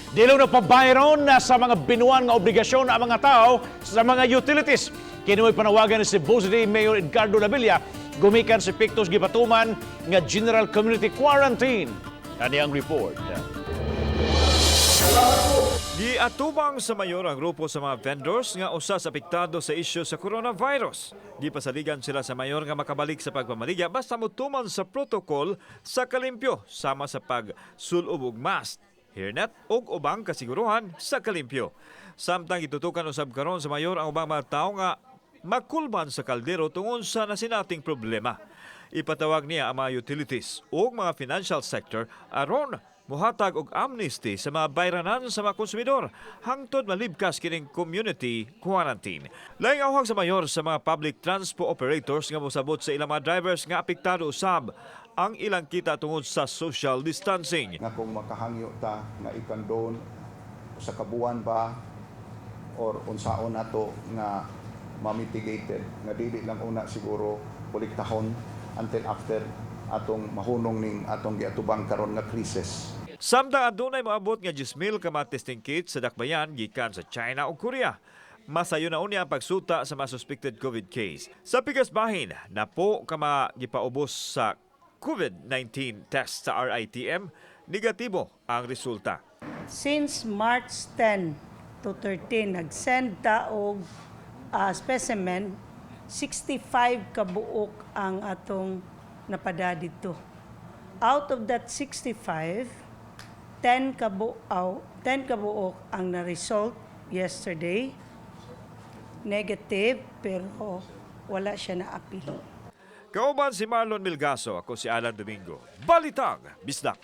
Dili na pabayron na sa mga binuan nga obligasyon ang mga tao sa mga utilities. Kini mo'y panawagan ni Cebu City Mayor Edgardo Labilla gumikan sa epektos gipatuman nga General Community Quarantine. Kani ang report. Giatubang sa mayor ang grupo sa mga vendors nga usa sa apektado sa isyu sa coronavirus. Gipasaligan sila sa mayor nga makabalik sa pagpamaligya basta motuman sa protocol sa kalimpyo sama sa pagsulob og mask, hairnet ug ubang kasiguruhan sa kalimpyo. Samtang gitutukan usab karon sa mayor ang ubang mga tawo nga makulban sa kaldero tungod sa nasinating problema. Ipatawag niya ang mga utilities ug mga financial sector aron muhatag og amnesty sa mga bayranan sa mga konsumidor hangtod malibkas kining community quarantine. Laing awhag sa mayor sa mga public transport operators nga mosabot sa ilang mga drivers nga apektado usab ang ilang kita tungod sa social distancing. Nga kung makahangyo ta nga i-condone sa kabuan ba or unsaon nato nga ma-mitigated nga dili lang una siguro kolektahon until after atong mahunong ning atong giatubang karon nga crisis. Samtang adunay moabot nga 10,000 ka mga testing kits sa dakbayan gikan sa China ug Korea. Masayo na unya ang pagsuta sa mga suspected COVID case. Sa pikas bahin, napo ka mga gipaubos sa COVID-19 test sa RITM, negatibo ang resulta. Since March 10 to 13, nag-send ta og specimen, 65 kabuok ang atong napada dito. Out of that 65, 10 kabuok ang na-result yesterday. Negative, pero wala siya na-appeal. Kauban si Marlon Milgaso, ako si Alan Domingo. Balitang Bisdak.